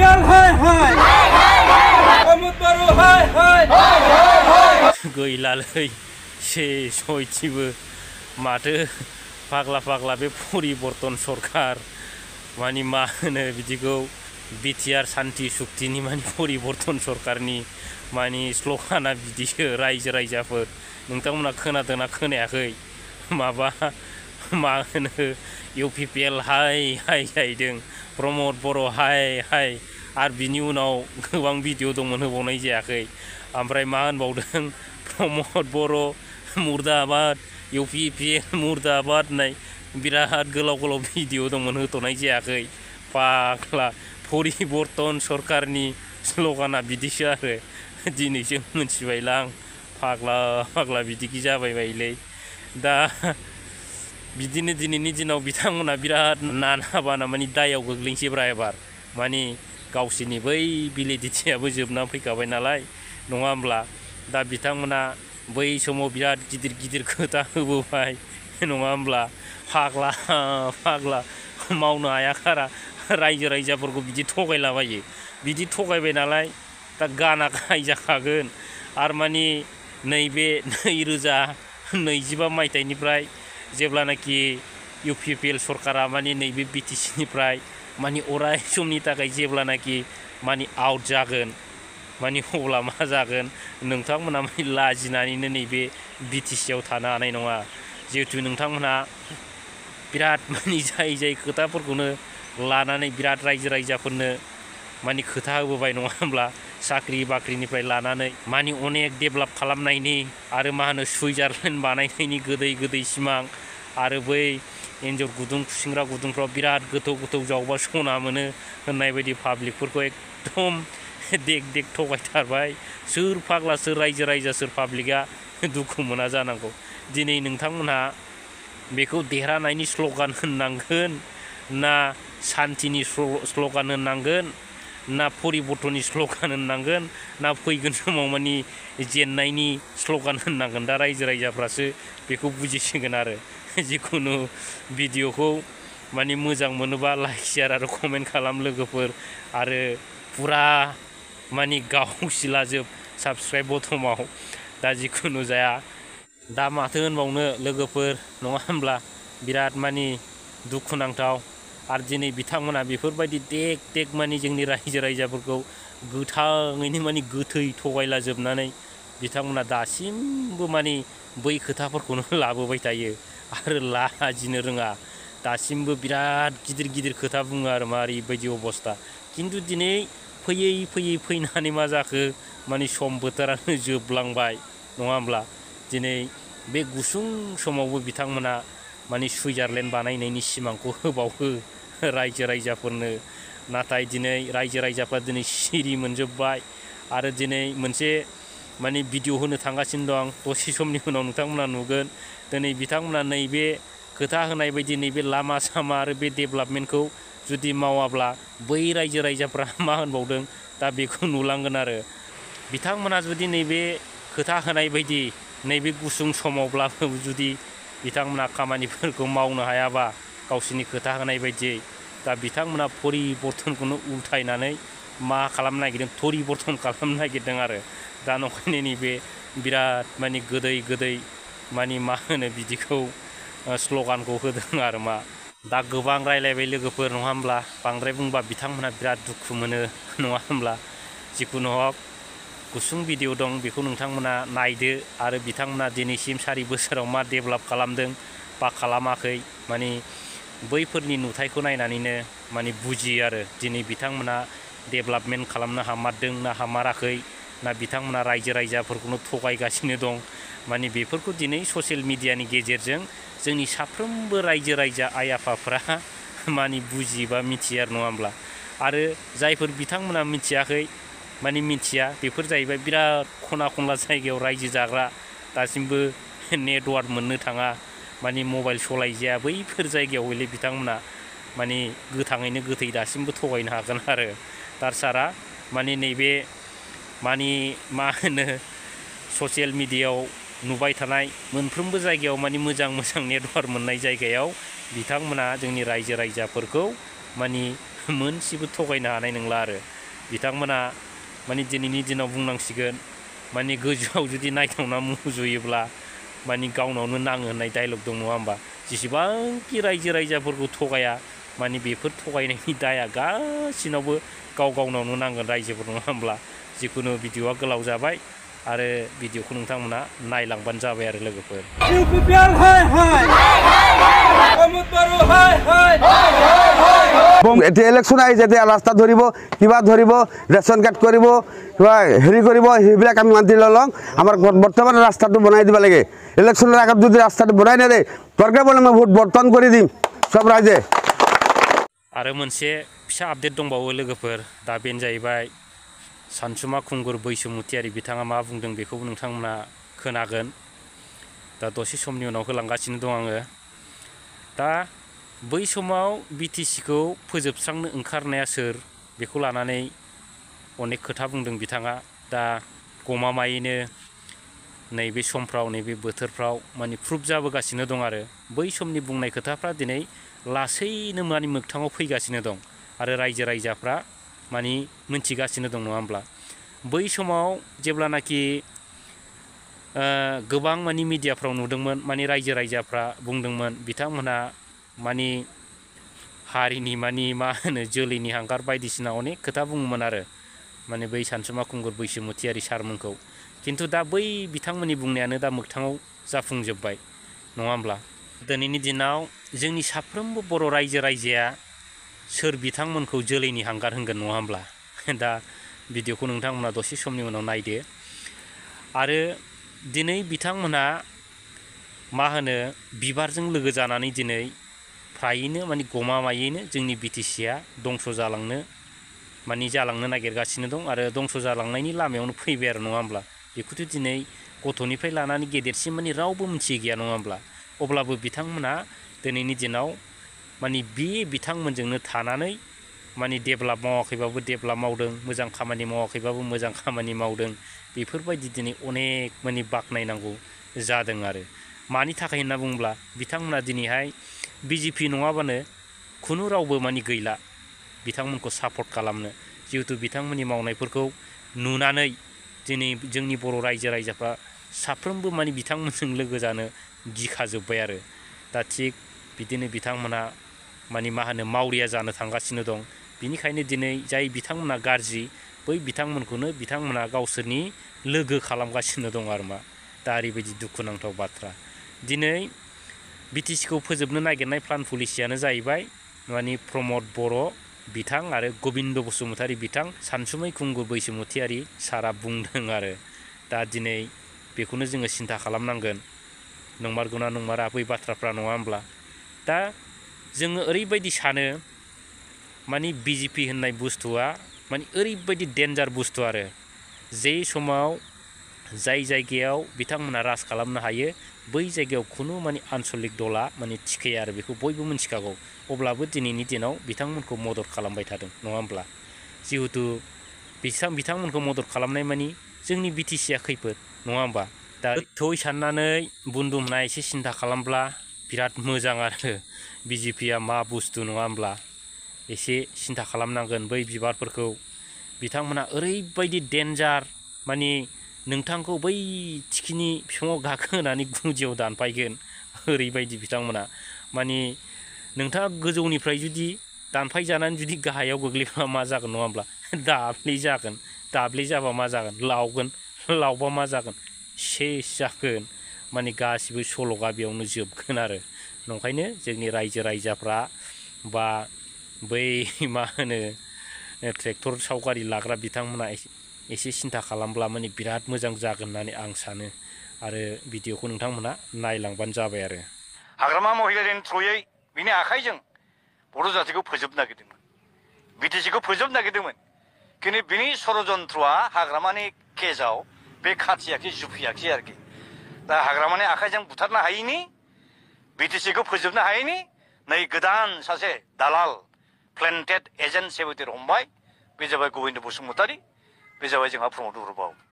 UPPL hai hai Mahmud Baru hai hai गैलालै से सयथिबो माथो फाग्ला फाग्ला बे परिबर्तन सरकार मानि मा होनो बिदिखौ बिटिआर सान्ति सुक्तिनि मानि परिबर्तन सरकारनि मानि स्ल'गाना बिदिसो रायजो राजाफोर नोंथांमोना खोनादोंना खोनायाखै माबा मा होनो UPPL हाय हाय जाहैदों प्रमद बर' हाय हाय आरो बिनि उनाव गोबां भिडिअ दंमोन होबावनाय जायाखै ओमफ्राय मा होनबावदों प्रमद बर' मुर्दाबाद UPPL मुर्दाबाद होननाय बिराद गोलाव गोलाव भिडिअ दंमोन होथ'नाय जायाखै फाग्ला परिबर्तन सरकारनि स्ल'गाना बिदिसो आरो दिनैसो मिथिबायलां फाग्ला फाग्ला बिदिखि जाबाय बायलै दा बिदिनो दिनैनि दिनाव बिथांमोना बिराद नाना बाना मानि दायाव गोग्लैनोसैब्रा एबार मानि गावसिनि बै भेलिडिटियाबो जोबना फैखाबाय नालाय नङा होमब्ला दा बिथांमोना बै समाव बिराद गिदिर गिदिर खोथा होबोबाय नङा होमब्ला फाग्ला फाग्ला मावनो हायाखारा रायजो राजाफोरखौ बिदि थगायलाबायो बिदि थगायबाय नालाय दा गाना गाय जाखागोन आरो मानि नैबे 2025 मायथाइनिफ्राय जेब्लानाखि UPPL सरकारा मानि नैबे BTC-निफ्राय मानि अराय समनि थाखाय जेब्लानाखि मानि आउट जागोन मानि अब्ला मा जागोन नोंथांमोना मानि लाजिनानैनो नैबे BTC-आव थानो हानाय नङा जिहेतु नोंथांमोना बिराद मानि जाय खोथाफोरखौनो लानानै बिराद रायजो राजाफोरनो मानि खोथा होबोबाय नङा होमब्ला साख्रि बाख्रिनिफ्राय लानानै मानि अनेक डेभेलप खालामनायनि आरो मा होनो सुइजारलेण्ड बानायनायनि गोदै गोदै सिमां आरो बै एन्जर गुदुं खुसिंग्रा गुदुंफ्राव बिराद गोथौ गोथौ जावबा सना मोनो होननाय बायदि पाब्लिकफोरखौ एकदम देग देग थगायथारबाय सोर फाग्ला सोर रायजो राजा सोर पाब्लिकआ दुखु मोना जानांगौ दिनै नोंथांमोनहा बेखौ देरहानायनि स्ल'गान होननांगोन ना सान्तिनि स्ल'गान होननांगोन ना परिबर्तननि स्ल'गान होननांगोन ना फैगोन समाव मानि जेननायनि स्ल'गान होननांगोन दा रायजो राजाफ्रासो बेखौ बुजिसिगोन आरो जिखुनु भिडिअखौ मानि मोजां मोनोबा लाइक शेयार आरो कमेन्ट खालाम लोगोफोर आरो पुरा मानि गावसिलाजोब साबस्क्राइब बटमाव दा जिखुनु जाया दा माथो होनबावनो लोगोफोर नङा होमब्ला बिराद मानि दुखुनांथाव आरो दिनै बिथांमोना बेफोरबायदि देग देग मानि जोंनि रायजो राजाफोरखौ गोथाङैनो मानि गोथै थगायलाजोबनानै बिथांमोना दासिमबो मानि बै खोथाफोरखौनो लाबोबाय थायो आरो लाजिनो रोङा दासिमबो बिराद गिदिर गिदिर खोथा बुङो आरो मा ओरैबायदि अबस्था खिन्थु दिनै फैयै फैयै फैनानै मा जाखो मानि सम बोथोरानो जोबलांबाय नङा होमब्ला दिनै बे गुसुं समावबो बिथांमोना मानि सुइजारलेण्ड बानायनायनि सिमांखौ होबावो रायजो राजाफोरनो नाथाय दिनै रायजो राजाफ्रा दिनै सिरि मोनजोब्बाय आरो दिनै मोनसे मानि भिडिअ होनो थांगासिनो दं दसे समनि उनाव नोंथांमोना नुगोन दिनै बिथांमोना नैबे खोथा होनाय बायदि नैबे लामा सामा आरो बे डेभेलपमेन्टखौ जुदि मावाब्ला बै रायजो राजाफ्रा मा होनबावदों दा बेखौ नुलांगोन आरो बिथांमोना जुदि नैबे खोथा होनाय बायदि नैबे गुसुं समावब्लाबो जुदि बिथांमोना खामानिफोरखौ मावनो हायाबा गावसिनि खोथा होनाय बायदियै दा बिथांमोना परिबर्तनखौनो उल्थायनानै मा खालामनो नागिरदों परिबर्तन खालामनो नागिरदों आरो दा नंखायनो नैबे बिराद मानि गोदै गोदै मानि मा होनो बिदिखौ स्ल'गानखौ होदों आरो मा दा गोबां रायलायबाय लोगोफोर नङा होमब्ला बांद्राय बुंबा बिथांमोना बिराद दुखु मोनो नङा होमब्ला जिखुनु हक गुसुं भिडिअ दं बेखौ नोंथांमोना नायदो आरो बिथांमोना दिनैसिम 4 बोसोराव मा डेभेलप खालामदों बा खालामाखै मानि बैफोरनि नुथायखौ नायनानैनो मानि बुजियो आरो दिनै बिथांमोना डेभेलपमेन्ट खालामनो हामारदों ना हामाराखै ना बिथांमोना रायजो राजाफोरखौनो थगायगासिनो दं मानि बेफोरखौ दिनै ससियेल मिडियानि गेजेरजों जोंनि साफ्रोमबो रायजो राजा आइ आफाफ्रा मानि बुजिबा मिथियो आरो नङा होमब्ला आरो जायफोर बिथांमोना मिथियाखै मानि मिथिया बेफोर जाहैबाय बिराद खना खनला जायगायाव रायजो जाग्रा दासिमबो नेटवार्क मोननो थाङा मानि मबाइल सलायजाया बैफोर जायगायाव हले बिथांमोना मानि गोथाङैनो गोथै दासिमबो थगायनो हागोन आरो दारसारा मानि नैबे मानि मा होनो ससियेल मिडियायाव नुबाय थानाय मोनफ्रोमबो जायगायाव मानि मोजां मोजां नेटवार्क मोननाय जायगायाव बिथांमोना जोंनि रायजो राजाफोरखौ मानि मोनसेबो थगायनो हानाय नंला आरो बिथांमोना माने दिनैनि दिनाव बुंनांसिगोन माने गोजौआव जुदि नायथावना मुजुयोब्ला माने गावनावनो नाङो होननाय डायलग दं नङा होमबा जेसेबांखि रायजो राजाफोरखौ थगाया माने बेफोर थगायनायनि दाया गासिनावबो गावनावनो नांगोन रायजोफोर नङा होमब्ला जिखुनु भिडिअआ गोलाव जाबाय आरो भिडिअखौ नोंथांमोना नायलांबानो जाबाय आरो लोगोफोर ইউপিপিএল হাই হাই প্রমোদ বড়ু হাই হাই এতিয়া ইলেকশ্যন আহিছে এতিয়া ৰাস্তা ধৰিব কিবা ধৰিব ৰেচন কাৰ্ড কৰিব কিবা হেৰি কৰিব সেইবিলাক আমি মানি ল'ম আমাৰ বৰ্তমান ৰাস্তাটো বনাই দিব লাগে ইলেকশ্যনৰ আগত যদি ৰাস্তাটো বনাই নিদিয়ে দৰকাৰ পৰিলে মই ভোট বৰ্তন কৰি দিম সব ৰাইজে आरो मोनसे फिसा आपडेट दंबावो लोगोफोर दा बेनो जाहैबाय सानसुमा खुंगुर बैसोमुतियारि बिथाङा मा बुंदों बेखौबो नोंथांमोना खोनागोन दा दसे समनि उनाव होलांगासिनो दं आङो दा बै समाव बिटिसिखौ फोजोबस्रांनो ओंखारनाया सोर बेखौ लानानै अनेक खोथा बुंदों बिथाङा दा गमामायैनो नैबे समफ्राव नैबे बोथोरफ्राव माने प्रुफ जाबोगासिनो दं आरो बै समनि बुंनाय खोथाफ्रा दिनै लासैनो माने मोगथाङाव फैगासिनो दं आरो रायजो राजाफ्रा माने मिन्थिगासिनो दं नङा होमब्ला बै समाव जेब्लानाखि गोबां माने मिडियाफ्राव नुदोंमोन माने रायजो राजाफ्रा बुंदोंमोन बिथांमोनहा माने हारिनि माने मा होनो जोलैनि हांगार बायदिसिना अनेक खोथा बुङोमोन आरो माने बै सानसुमा खुंगुर बैसोमुतियारि सारमोनखौ खिन्थु दा बै बिथांमोननि बुंनायानो दा मोगथाङाव जाफुंजोब्बाय नङा होमब्ला दिनैनि दिनाव जोंनि साफ्रोमबो बर' रायजो राजाया सोर बिथांमोनखौ जोलैनि हांगार होनगोन नङा होमब्ला दा भिडिअखौ नोंथांमोना दसे समनि उनाव नायदो आरो दिनै बिथांमोना मा होनो बिबारजों लोगो जानानै दिनै फ्रायैनो माने गमामायैनो जोंनि बिटिसिआ दंस जालांनो माने जालांनो नागिरगासिनो दं आरो दंस जालांनायनि लामायावनो फैबाय आरो नङा होमब्ला बेखौथ' दिनै गथ'निफ्राय लानानै गेदेरसिम माने रावबो मिथियै गैया नङा होमब्ला अब्लाबो बिथांमोना दिनैनि दिनाव माने बे बिथांमोनजोंनो थानानै माने डेभेलप मावाखैबाबो डेभेलप मावदों मोजां खामानि मावाखैबाबो मोजां खामानि मावदों बेफोरबायदि दिनै अनेक माने बाख्नायनांगौ जादों आरो मानि थाखाय होनना बुङोब्ला बिथांमोना दिनैहाय बिजेपि नङाबानो खुनु रावबो माने गैला बिथांमोनखौ सापर्ट खालामनो जिहेतु बिथांमोननि मावनायफोरखौ नुनानै दिनै जोंनि बर' रायजो राजाफ्रा साफ्रोमबो माने बिथांमोनजों लोगो जानो गिखाजोब्बाय आरो दा थिग बिदिनो बिथांमोना माने मा होनो मावरिया जानो थांगासिनो दं बिनिखायनो दिनै जाय बिथांमोना गाज्रि बै बिथांमोनखौनो बिथांमोना गावसोरनि लोगो खालामगासिनो दं आरो मा दा ओरैबायदि दुखुनांथाव बाथ्रा दिनै बिटिसिखौ फोजोबनो नागिरनाय प्लान पलिसियानो जाहैबाय माने प्रमद बर' बिथां आरो गबिन्द बसुमतारी बिथां सानसुमै खुंगुर बैसोमुतियारि सारा बुंदों आरो दा दिनै बेखौनो जोङो सिन्था खालामनांगोन नंमारगौना नंमारा बै बाथ्राफ्रा नङा होमब्ला दा जोङो ओरैबायदि सानो माने बिजेपि होननाय बुस्थुआ माने ओरैबायदि डेन्जार बुस्थु आरो जे समाव जाय जायगायाव बिथांमोना राज खालामनो हायो बै जायगायाव खुनु माने आन्सलिक दला माने थिखाया आरो बेखौ बयबो मिन्थिखागौ अब्लाबो दिनैनि दिनाव बिथांमोनखौ मदद खालामबाय थादों नङा होमब्ला जिहेतु बिथांमोनखौ मदद खालामनाय मानि जोंनि बिटिसिआ खैफोद नङा होमबा दा गोथौयै साननानै बुन्दुमना एसे सिन्था खालामब्ला बिराद मोजां आरो बिजेपिआ मा बुस्थु नङा होमब्ला एसे सिन्था खालामनांगोन बै बिबारफोरखौ बिथांमोना ओरैबायदि डेन्जार माने नोंथांखौ बै थिखिनि बिफाङाव गाखोनानै गुदियाव दानफायगोन ओरैबायदि बिथांमोना माने नोंथाङा गोजौनिफ्राय जुदि दानफाय जानानै जुदि गाहायाव गोग्लैबा मा जागोन नङा होमब्ला दाब्ले जागोन दाब्ले जाबा मा जागोन लावगोन लावबा मा जागोन सेस जागोन माने गासिबो सल'गा बेयावनो जोबगोन आरो नंखायनो जोंनि रायजो राजाफ्रा बा बै मा होनो ट्रेक्टर सावगारि लाग्रा बिथांमोना एसे सिन्था खालामब्ला माने बिराद मोजां जागोन होननानै आं सानो आरो भिडिअखौ नोंथांमोना नायलांबानो जाबाय आरो हाग्रामा महिलारिनि थ्रुयै बिनि आखाइजों बर' जातिखौ फोजोबनो नागिरदोंमोन बिटिसिखौ फोजोबनो नागिरदोंमोन खिन्थु बिनि षड़यन्त्रआ हाग्रामानि केसआव बे खाथियाखै जुफियाखै आरोखि दा हाग्रामानि आखाइजों बुथारनो हायैनि बिटिसिखौ फोजोबनो हायैनि नै गोदान सासे दालाल प्लेन्टेड एजेन्ट सेक्रेटारि हमबाय बे जाबाय गबिन्द बसुमतारी बे जाबाय जोंहा प्रमद बर' बाबु